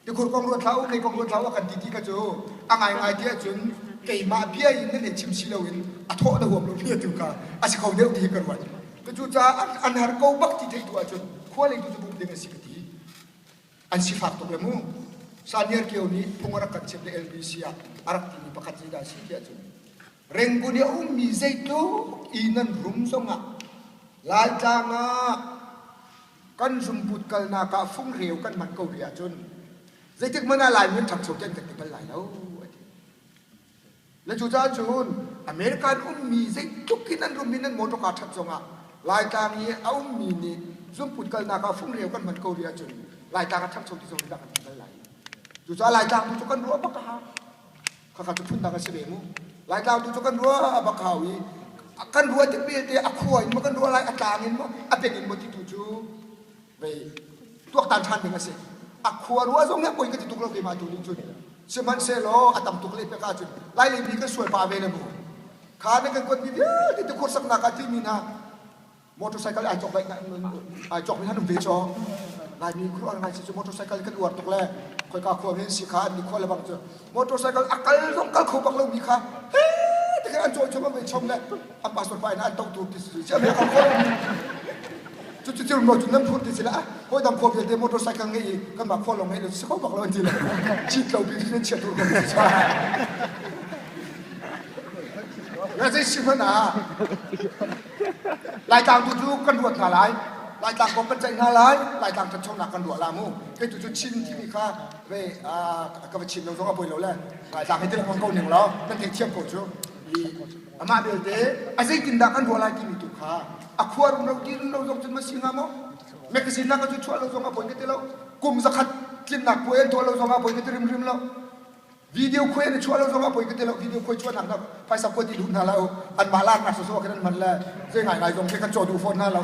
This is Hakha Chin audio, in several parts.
Tikhur kong ruat hlah u, mei kong ruat hlah u a kan ti ti kha cu a ngaingai ti ahcun keimah bia in nan i chim si loin a thawh na huam lo bia tu kha a si kho deuh ti hi ka ruat. Cucaah an har ko bak ti theih tu ahcun khua lei tu cu bawmh ding a si ka ti. An sifak tuk le mu. Saniar Kio nih phung a rak kan chimh le LBC ah a rak timi pakhat zeidah a si ti ahcun Rangoon i a ummi zeitluk i nan rum zongah Laitlang ah kan zungput kalnak ah fungreu kan hman ko rih ahcun zeitik hmanh ah Laimi an ṭhangcho ti an kan ti bal lai lo a ti. Le cucaah cun American ummi zeitluk in an rum in an motor car ṭhat zongah Laitlang i a ummi nih zungput kalnak ah fungreu kan hman ko rih ahcun Laitlang a ṭhangcho ti zong nih dah kan ti bal lai. Cucaah Laitlang tu cu kan ruah bak a hau. Khakha cu phundang a si ve mu. Laitlang tu cu kan ruah a bak hau i kan ruah tik belte a khua in maw kan ruah lai a tlang in maw a peng in maw ti tu cu vei tuaktan ṭhan ding a si. A khua ruah zong hi a poi ka ti tuk lo keimah tu nih cun. Sihmanhsehlaw a tam tuk lehpek ahcun Lailei mi kan sual pah ve le mu. Kha na kan kuatmi vialte tikhur saknak ah timi hna motorcycle ai cawk ai cawk mi han um ve cho Laimi khuruah ngai si cu motorcycle kan uar tuk le khoika khua men si kha an ni khua le bang cu motorcycle a kal zong kal kho bak lo mi kha he te an cawi chom an ve chom le an pastor pa in an to tur ti si si ame kal kho cu cu cu cu nan phur ti si la hoi dang khua vialte motorcycle ngei i kan mah khua lawng ngei lo si kho bak lo an ti le chit lo bi nan chia tur ko si Na zei si hmanh ah Laitlang tu cu kan ruat hna lai. Laitlang kong kan ceih hna lai. Laitlang ṭhanchonak kan ruah la mu. Kei tu cu Chin timi kha ve ka va chim lo zong a poi lo le Laitlang hi ti lengmang ko ning law nan theithiam ko cu. I amah belte a zeitindah kan ruah lai timi tu kha a khua rumro ti rumro zong cun ma si hnga maw? Magazine nak cu chuah lo zong a poi ka ti lo. Kum zakhat tlinnak puai an tuah lo zong a poi ka ti rimrim lo. Video khuai an i chuah lo zong ah poi ka ti lo. Video khuai chuahnak na phaisa kuat i duh hna lo. Anmah laknak sawsawh khin an hman le zei ngaingai zong khi kan caw duh fawn hna lo.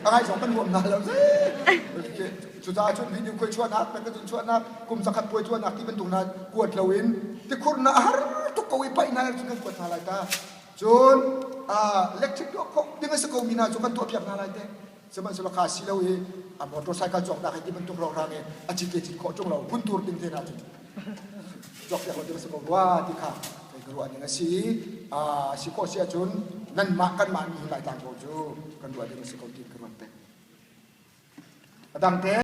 A ngai zong kan huam hna lo. Cucaah cun video khuai chuahnak, magazine chuahnak, kum zakhat puai chuahnak ti bantuk hna kuat loin tikhur na a har tuk ko i paih hna cun kan kuat hna lai ta. Cun electric tuah khawh ding a si ko mi hna cu kan tuahpiak hna lai te. Sihmanhsehlaw kha si lo i a motorcycle cawknak hi ti bantuk rawkrang i a cit le cit khawh ṭung lo hun tur ding te hna cun cawkpiak lo ding a si ko rua ti kha kei ka ruah ning a si. A si khawh si ahcun nanmah kanmah nih hin Laitlang ko cu kan ruah ding a si ko tiin ka ruat peng. A dang te.